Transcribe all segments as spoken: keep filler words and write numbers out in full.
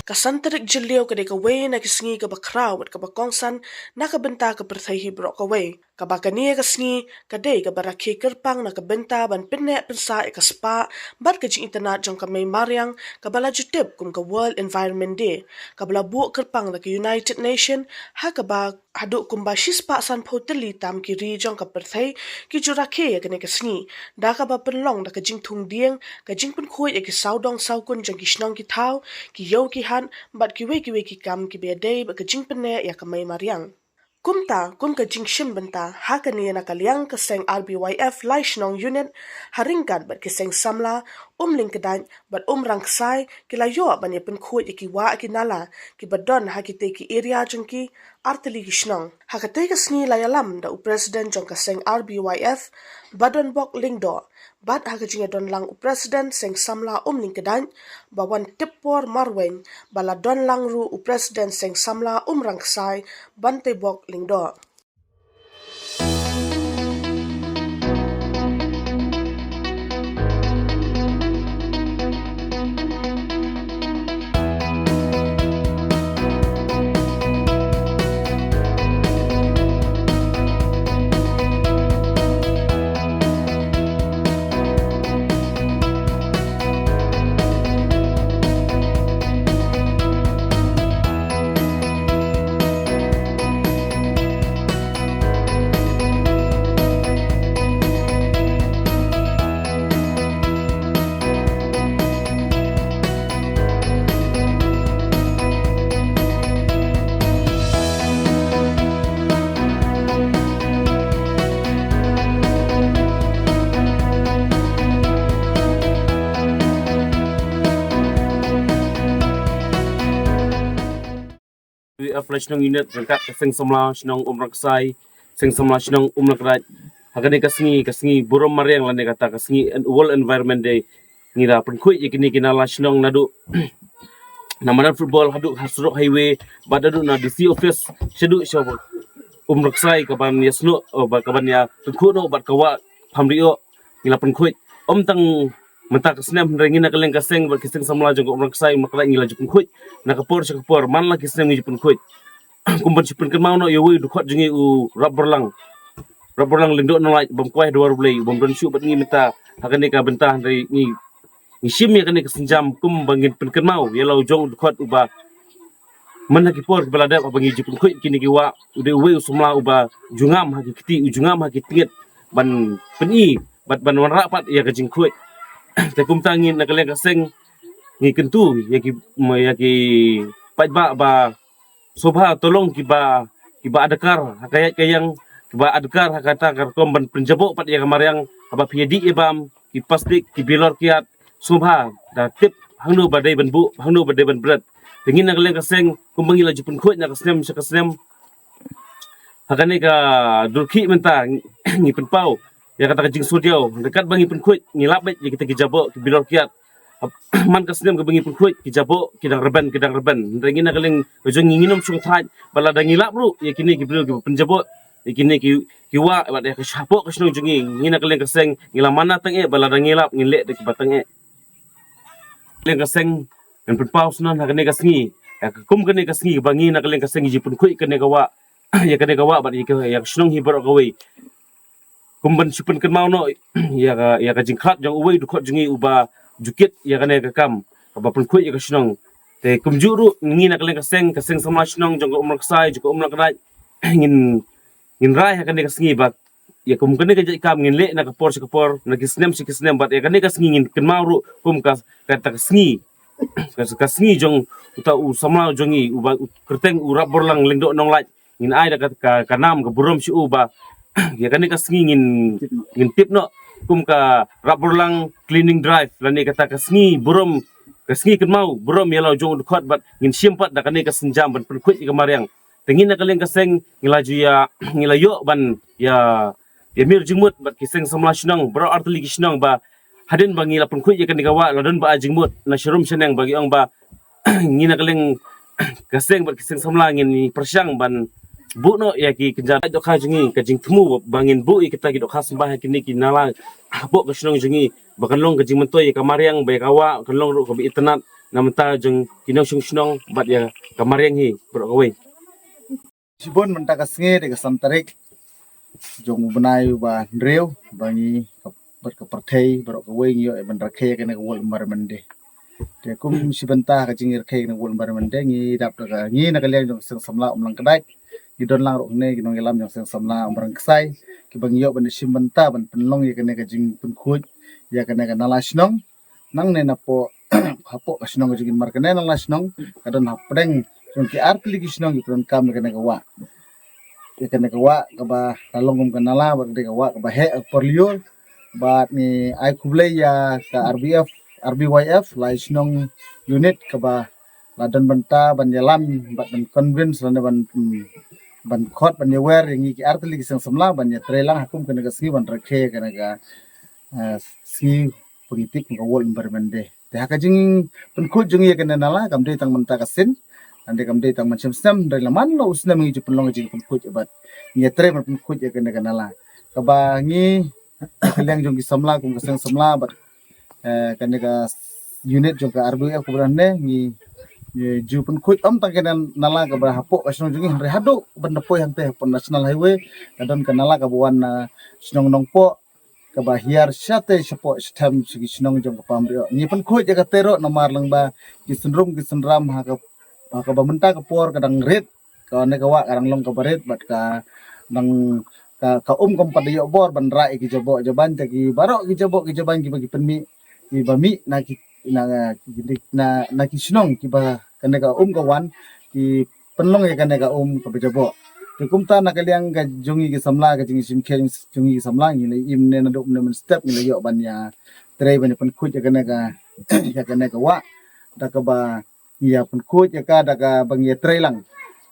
Ka san tarik Jylliew ka dei kawei na ki sngi kaba khraw bad kaba kongsan na ka bynta ka pyrthei hi baroh kawei. Kaba kane ka sngi ka dei kaba rakhe kyrpang na ka bynta ban pynneh pynsah ïa ka spah bad ka jingitynnad jong ka mei mariang, kaba la ju tip kum ka World Environment Day, kaba la buh kyrpang da ka United Nation, ha kaba haduh kumba shispah sanphew tylli tam ki ri jong ka pyrthei ki ju rakhe ïa kane ka sngi, da kaba pynlong da ka jingthung dieng, ka jingpynkhuid ïa ki sawdong sawkun jong ki shnong ki thaw, ki ïew ki hat bad kiwei kiwei ki kam kiba ïadei bad ka jingpynneh ïa ka mei mariang. Kumta, kum ka jingshim bynta, ha kane na ka liang ka seng R B Y F Laishnong Unit, ha ryngkat bad ki seng samla Umlyngkdait bad Umrangksai, ki la ïoh ban ïa pynkhuid ïa ki wah ki nala kiba don ha kitei ki area jong ki artylli ki shnong. Ha katei ka sngi la ïalam da u President jong ka seng R B Y F, Badonbok Lyngdoh, bad ha ka jingïadon lang u President seng samla Umlyngkdait, Bawan Tipor Marwein, ba la don lang ruh u President seng samla Umrangksai, Bantebok Lyngdoh. Ap la shnong unit ryngkat ka seng samla shnong Umrangksai, seng samla shnong Umrangkdait. Ha kane ka sngi, ka sngi burom mariang lane kata ka sngi en-, World Environment Day. Ngi la pynkhuid ïa kine ki nala shnong naduh na madan football haduh ha surok highway, bad naduh na D C office shaduh sha Umrangksai kaban ïa snoh, oh, ba kaban ïa pynkhuid noh bad ka wah Phamrioh. Ngi la pynkhuid. Ym tang mynta ka snem, hynrei ngi na ka liang ka seng bad ki seng samla jong ka Umrangksai, Umrangkdait ngi la ju pynkhuid. Na ka por sha ka por, man la ki snem ngi ju pynkhuid. Kum ban shu pynkynmaw noh ïa uwei u dkhot jong ngi u Rapborlang. Rapborlang Lyngdoh Nonglait, bym kwai ha dwar U Blei, bym don shuh bad ngi mynta ha kane ka bynta, hynrei ngi, ngi shim ïa kane ka sienjam kum ba ngin pynkynmaw ïa la u jong u dkhot uba man ha ki por kiba la dep haba ngi ju pynkhuid kine ki wah, u dei uwei u samla uba ju ngam ha ki kti, u ju ngam ha ki tngit ban pyni bad ban wanrah pat ïa ka jingkhuid. Te kumta ngi na ka liang ka seng ngi kyntu ïa ki, ïa ki paidbah ba sngewbha to long kiba, kiba adkar ha ka ïaid ka ïeng, kiba adkar ha kata ka rukom ban pynjaboh pat ïa ka mariang, haba phi ïa dih ïa bam, ki plastik, ki bilor kiad, sngewbha da tip hangno ba dei ban buh, hangno ba dei ban bret. Te ngi na ka liang ka seng, kumba ngi la ju pynkhuid na ka snem sha ka snem, ha kane ka dur khih mynta ngi pynpaw ïa kata ka jingsngewdiaw, ryngkat ba ngi pynkhuid, ngi lap beit ïa kita ki jaboh, ki bilor kiad. Man ka snem kaba ngi pynkhuid, ki jaboh ki dang rben, ki dang rben. Hynrei ngi na ka liang ka jong ngi ngin ym shongthait ba lada ngi lap ruh ïa kine ki briew kiba pynjaboh ïa kine ki, ki wah, bad ïa ka shapoh ka shnong jong ngi, ngi na ka liang ka seng ngi la mana tang eh ba lada ngi lap ngin leh da kiba tang eh. Liang ka seng ngan pynpaw shuh ha kane ka sngi, ïa ka kum kane ka sngi ba ngi na ka liang ka seng ngi ju pynkhuid kane ka wah, ïa kane ka wah bad ïa ka, ïa ka shnong hi baroh kawei. Kum ban shu pynkynmaw noh ïa ka, ïa ka jingkhlad jong uwei u dkhot jong ngi uba ju kit ïa kane ka kam kaba pynkhuid ïa ka shnong. Te kumjuh ruh ngi na ka liang ka seng, ka seng samla shnong jong ka Umrangksai, jong ka Umrangkdait, ngin, ngin rai ha kane ka sngi ba ïa kum kane ka jait kam ngin leh na ka por sha ka por, na ki snem sha ki snem, bad ïa kane ka sngi ngin kynmaw ruh kum ka, kata ka sngi, ka, ka sngi jong uta u samla jong ngi uba u kyrteng u Rapborlang Lyngdoh Nonglait. Ngin ai da ka, ka, ka nam ka burom sha u ba ïa kane ka sngi ngin, ngin tip noh kum ka Rapborlang cleaning drive, lane kata ka sngi burom, ka sngi kynmaw burom ïa la u jong u dkhot, bad ngin shim pat da kane ka sienjam ban pynkhuid ïa ka mariang. Te ngi na ka liang ka seng ngi la ju ïa, ngi la ïoh ban ïa, ïa mir jingmut bad ki seng samla shnong baroh artylli ki shnong ba hadien ba ngi la pynkhuid ïa kane ka wah la don ba ai jingmut na sharum shaneng ba ki ong ba ngi na ka liang ka seng bad ki seng samla ngin pyrshang ban buh noh ïa ki kynja dohkha jong ngi, ka jingthmu ba ngin buh ïa kita ki dohkha symbai ha kine ki nala hapoh ka shnong jong ngi ba kan long ka jingmyntoi ïa ka mariang, ba ïa ka wah kan long ruh kaba itynnad. na mynta jong ki nongshong shnong bad ïa ka mariang hi baroh kawei. Shibun mynta ka sngi dei ka san tarik jong u bnai uba hynriew ba ngi ka, bad ka pyrthei baroh kawei ngi ïoh ban rakhe ïa kane ka World Environment Day. Te kum shi bynta ka jingrakhe ïa kane ka World Environment Day ngi dap da ka, ngi na ka liang jong ka seng samla Umlang Kdait ngi don lang ruh ne ki nongïalam jong ka seng samla Umrang Ksai kiba ngi ïoh ban shim bynta ban pynlong ïa kane ka jingpynkhuid ïa kane ka nala shnong. Nangne napoh hapoh ka shnong ka jong ngi namar kane nala shnong ka don hapdeng jong ki artylli ki shnong ki pyndonkam ïa kane ka wah. Ïa kane ka wah kaba la long kum ka nala bad ka dei ka wah kaba heh ka por lyiur. Bad ngi ai khublei ïa ka R B F, R B Y F lai shnong unit kaba la don bynta ban ïalam bad ban convince lane ban, hmm, ban khot ban ïawer ïa ngi ki artylli ki seng samla ban ïatreilang ha kum kane ka sngi ban rakhe kane ka, eh, sngi pynitip ka World Environment Day. Te ha ka jingpynkhuid jong ngi ïa kane nala kam dei tang mynta ka sien, hynrei kam dei tang mynshem snem, hynrei la man la u snem ngi ju pynlong ka jingpynkhuid bad ngi ïatrei ban pynkhuid ïa kane ka nala. Kaba ngi ka liang jong ki samla kum ka seng samla bad, eh, kane ka unit jong ka R B F kaba don ne ngi, ngi ju pynkhuid ym tang kane nala kaba hapoh ka shnong jong ngi hynrei haduh ban da poi hangte hapoh National Highway ka don ka nala kaba wan na shnong Nongpoh kaba hiar shatei shapoh shathem sha ki shnong jong ka Pamrioh. Ngi pynkhuid ïa kata ruh namar lyngba ki synrum ki synram ha ka, ha kaba mynta ka por ka dang rit, kane ka wah ka dang long kaba rit bad ka dang ka, ka um kam pat da ïoh bor ban rah ïa ki jaboh jaban te ki baroh ki jaboh ki jaban kiba ki pynmih kiba mih na ki, na, na, na ki shnong kiba kane ka um ka wan ki pynlong ïa kane ka um kaba jaboh. Te kumta na ka liang ka jong ngi ki samla ka jingshim kheiñ jong ngi ki samla ngi la im ne naduh mynne mynstep ngi la ïoh ban ïatrei ban ïa pynkhuid ïa kane ka, ïa kane ka wah da kaba ngi ïa pynkhuid ïa ka da kaba ngi ïatrei lang.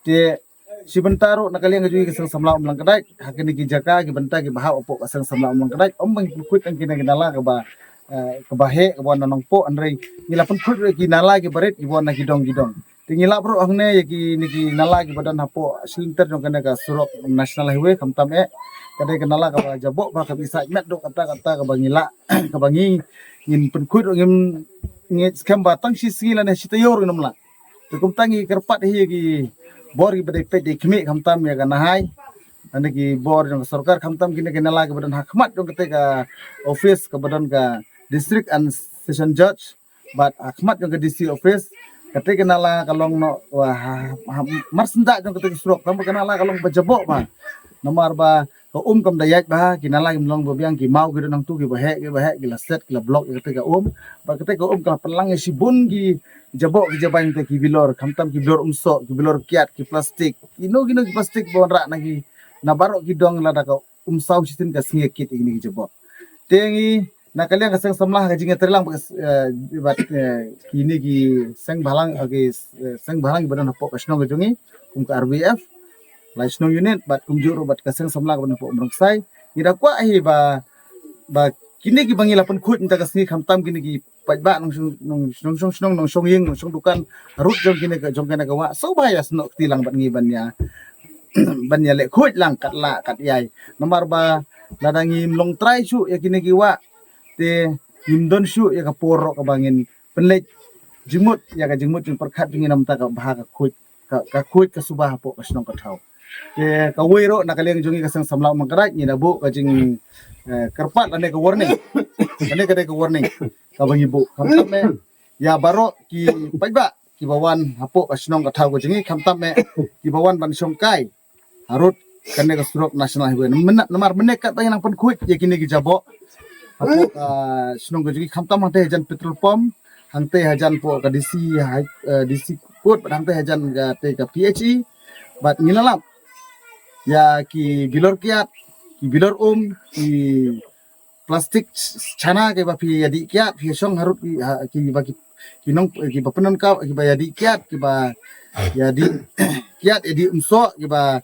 Te shi bynta ruh na ka liang ka jong ngi ka seng samla Umlang Kdait ha kine ki jaka ki bynta kiba hap hapoh ka seng samla Umlang Kdait ym ba ngi pynkhuid tang kine ki nala kaba, eh, kaba heh kaba wan na Nongpoh hynrei ngi la pynkhuid ruh ki nala kiba rit kiba wan na ki dong ki dong. Te ngi lap ruh hangne ïa kine ki nala kiba don hapoh shilynter jong kane ka surok National Highway khamtam eh ka dei ka nala kaba jaboh ba kaba i sait met duh kata kata kaba ngi lah kaba ngi ngin pynkhuid ruh ngim, ngi skhem ba tang shi sngi lane shi taïew ruh ngim lah. Te kumta ngi kyrpad hi ïa ki bor kiba dei peit dei khmih khamtam ïa ka NHAI lane ki bor jong ka sorkar khamtam kine ki nala kiba don ha khmat jong kata ka office kaba don ka District and Session Judge bad ha khmat jong ka D C office. Kata ka nala ka long noh, wah, ha, ha, mar syndah jong kata ka surok tang ba ka nala ka long ba jaboh ba namar ba ka um kam da ïaid ba ha ki nala kim long ba biang ki maw ki don hangtu kiba heh kiba heh ki la set ki la block ïa kata ka um. Bad kata ka um ka la pynlang ïa shibun ki jaboh ki jaban te ki bilor khamtam ki bilor umsoh ki bilor kiad ki plastik kino kino ki plastik ba wanrah na ki na baroh ki dong lada ka um saw shisien ka sngi kit ïa kine ki jaboh. Te ngi na ka liang ka seng samla ha ka jingïatreilang bad, eh, bad, eh, kine ki seng bhalang, eh, ki, eh, seng bhalang kiba don hapoh ka shnong ka jong ngi kum ka R B F lai shnong unit bad kumjuh ruh bad ka seng samla kaba don hapoh Umrang Ksai. Ngi da kwah hi ba, ba kine kiba ngi la pynkhuid mynta ka sngi khamtam kine ki paidbah nongshong, nong, nongshong shnong, nongshong ïing, nongshong dukan, harud jong kine ka, jong kane ka wah sngewbha ïa snoh kti lang bad ngi ban ïa ban ïa leh khuid lang kat lah kat ïai. Namar ba lada ngim long trai shuh ïa kine ki wah te ngim don shuh ïa ka por ruh kaba ngin pynleit jingmut ïa ka jingmut jingpyrkhat jong ngi na bynta ka bha ka khuid ka, ka khuid ka suba hapoh ka shnong ka thaw. Te kawei ruh na ka liang jong ngi ka seng samla Umlang Kdait ngi da buh ka jing, eh, kyrpad lane ka warning. Kane ka dei ka warning kaba ngi buh. Khamtam eh ïa baroh ki paidbah kiba wan hapoh ka shnong ka thaw ka jong ngi khamtam eh kiba wan ban shongkai harud kane ka surok National Highway. Namar mynne katba ngi nang pynkhuid ïa kine ki jaboh hapoh ka shnong ka jong ngi khamtam hangtei hajan petrol pump, hangtei hajan poh ka D C, eh, D C court bad hangtei hajan kata ka P H E. Bad ngi la lap ïa ki bilor kiad, ki bilor um, ki plastik chana kiba phi ïa dih kiad phi shong harud ki, ha, kiba ki, ki nong kiba pyndonkam kiba ïa dih kiad kiba ïa dih kiad ïa dih umsoh kiba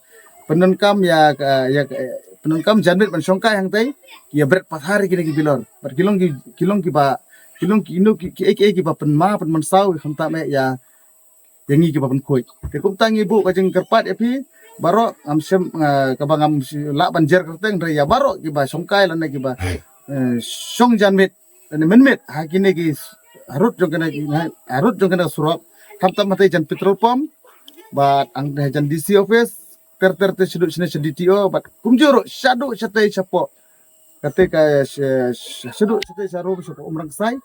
pyndonkam ïa ka, ïa ka, pyndonkam janmiet ban shongkai hangtei ki ïa bret pathar ïa kine ki bilor. Bad ki long ki, ki long kiba ki long ki ino ki, ki, ki, kiba pynma pynmynsaw khamtam eh ïa ïa ngi kiba pynkhuid. Te kumta ngi buh ka jingkyrpad ïa phi baroh ngam shem, eh, kaba ngam shi-, lah ban jer kyrteng hynrei ïa baroh kiba shongkai lane kiba, eh, shong janmiet lane mynmiet ha kine ki harud jong kane, harud jong kane surok. Khamtam hangtei jan petrol pump, bad hangtei jan D C office, ter ter te shaduh shane sha D T O, bad kumjuh ruh shaduh shatei shapoh, kata ka sha-, sha-, shaduh shatei sharum shapoh Umrangksai.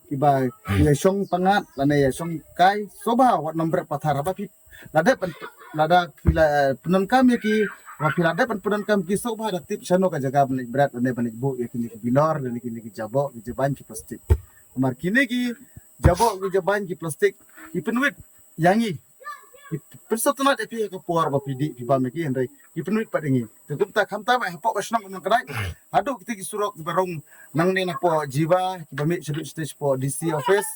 Kiba ïa shong pangat lane ïa shong kai, sngewbha wat nym bret pathar. Haba phi la dep ban, lada phi la, eh, pyndonkam ïa ki, haba phi la dep ban pyndonkam ki, sngewbha da tip shano ka jaka ban leit bret lane ban leit buh ïa kine ki bilor lane kine ki jaboh ki jabain ki plastik. Namar kine ki jaboh ki jabain ki plastik ki pynwit ïa ngi, ki pynsngewtynnat ïa phi ha ka por ba phi dih phi bam ïa ki, hynrei ki pynwit pat ïa ngi. Te kumta khamtam eh hapoh ka shnong Umrangkdai, haduh kita ki surok kiba rung nangne napoh Jiba, kiba mih shaduh shatei shapoh D C office,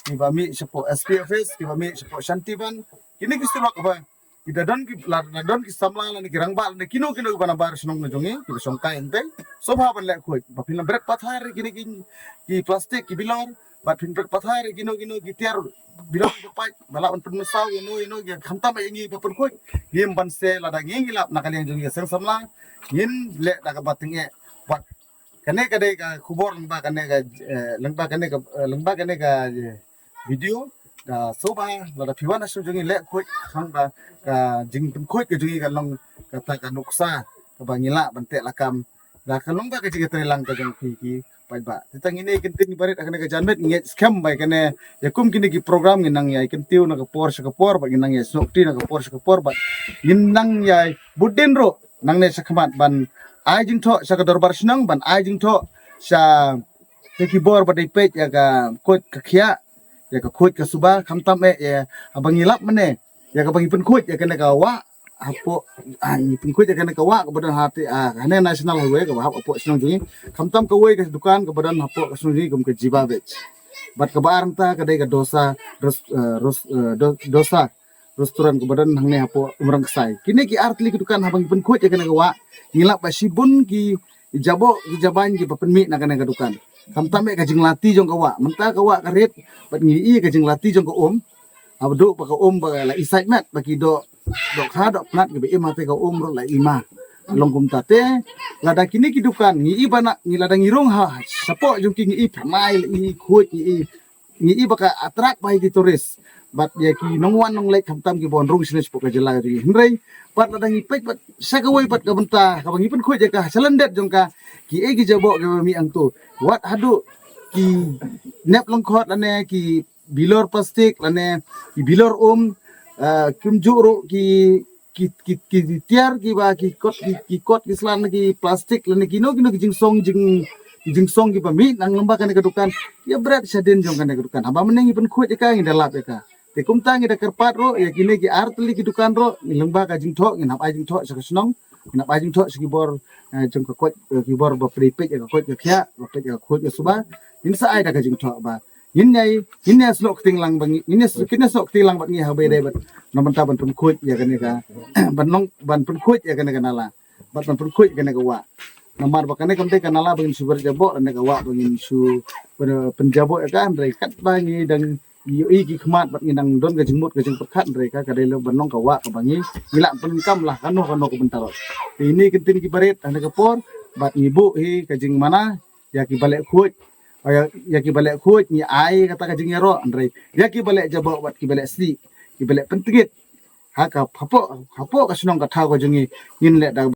kiba mih shapoh S P office, kiba mih shapoh Shantiban. Kine ki surok ba ki da don ki la, la don ki samla lane ki rangbah lane kino kino kiba nabar shnong na jong ngi, kiba shong kai hangtei, sngewbha ban leh khuid. Ba phin nym bret pathar kine ki, ki plastik ki bilor, bad phin bret pathar kino kino ki tiar bilor kiba pait, ba lah ban pynmynsaw ïano ïano, ïa khamtam eh ïa ngi ba pynkhuid. Ngim banse lada ngi ngi lap na ka liang jong ngi ka seng samla, ngin leh da kaba tyngeh. Bad kane ka dei ka khubor lyngba kane ka, eh, lyngba kane ka, eh, lyngba kane ka, eh, video. Da sngewbha lada phi wan ha shnong jong ngi leh khuid, khang ba ka jingpynkhuid ka jong ngi kan long kata ka nuksa kaba ngi lah ban teh lakam da ka long ba ka jingïatreilang ka jong phi ki paidbah. Te tang ine i kyntien barit ha kane ka janmiet, ngi ngeit skhem ba ïa kane, ïa kum kine ki program ngin nang ïai kyntiew na ka por sha ka por, bad ngin nang ïai snoh kti na ka por sha ka por, bad ngin nang ïai bud dien ruh nangne sha khmat ban ai jingthoh sha ka dorbar shnong, ban ai jingthoh sha ki bor ba dei peit ïa ka koit ka khiah, ïa ka khuid ka suba, khamtam eh ïa, haba ngi lap mynne ïa kaba ngi pynkhuid ïa kane ka wah hapoh, ah, ngi pynkhuid ïa kane ka wah kaba don hati, ah, hane National Highway kaba hap hapoh shnong jong ngi. Khamtam kawei ka dukan kaba don hapoh ka shnong jong ngi kum ka Jiba Veg. Bad kaba ar mynta ka dei ka Dosa, Res-, eh, Res-, eh, Do-, Dosa Restaurant kaba don hangne hapoh Umrangksai. Kine ki ar tylli ki dukan haba ngi pynkhuid ïa kane ka wah, ngi lap ba shibun ki jaboh ki jabain kiba pynmih na kane ka dukan. Khamtam eh ka jinglati jong ka wah. Mynta ka wah ka rit, bad ngi i ka jinglati jong ka um. Haba duh ba ka um ba la i sait met, ba ki doh, doh kha doh pnat kiba im hangtei ka um ruh la i ma. Long kumta te, lada kine ki dukan ngi i ba na, ngi lada ngi rung ha shapoh jong ki, ngi i pynmai, la i khuid, ngi i, ngi i ba ka attract ba ïa ki tourist. Bad ïa ki nongwan nongleit khamtam kiba wan rung shane shapoh ka jylla jong ngi. Hynrei bad lada ngi peit bad sha kawei bad ka bynta kaba ngi pynkhuid ïa ka sha lyndet jong ka, kiei ki jaboh kiba mih hangto, wat haduh ki nep lyngkhot lane ki bilor plastik lane ki bilor um, ah, kumjuh ruh ki, ki, ki, ki tiar kiba ki kot, ki, ki kot ki sla na ki plastik lane kino kino ki jingsong, jing, ki jingsong kiba mih nang lyngba kane ka dukan, ïa bret shadien jong kane ka dukan. Haba mynne ngi pynkhuid ïa ka, ngi da lap ïa ka. Te kumta ngi da kyrpad ruh ïa kine ki ar tylli ki dukan ruh, ngi lyngba ka jingthoh, ngin hap ai jingthoh sha ka shnong, ngin hap ai jingthoh sha ki bor, eh, jong ka koit, eh, ki bor ba peit, peit ïa ka koit ka khiah, ba peit ïa ka khuid ka suba. Ngin sa ai da ka jingthoh ba ngin ïai, ngin ïai snoh kting lang ba ngi, ngin ïai, ngin ïai snoh kting lang bad ngi haba ïadei bad na bynta ban pynkhuid ïa kane ka, ban long, ban pynkhuid ïa kane ka nala, bad ban pynkhuid ïa kane ka wah. Namar ba kane kam dei ka nala ba ngin shu bret jaboh, kane ka wah ba ngin shu pyn-, pynjaboh ïa ka, hynrei katba ngi dang ïohi ki khmat bad ngi dang don ka jingmut ka jingpyrkhat, hynrei ka, ka dei ban long ka wah kaba ngi, ngi lah pyndonkam la kano kano ka bynta ruh. Te ine i kyntien ki barit ha kane ka por, bad ngi buh hi ka jingmana ïa kiba leh khuid. Ïa, ïa kiba leh khuid ngi ai kata ka jingïaroh, hynrei ïa kiba leh jaboh bad kiba leh sih, kiba leh pyntngit ha ka hapoh, hapoh ka shnong ka thaw ka jong ngi, ngin leh da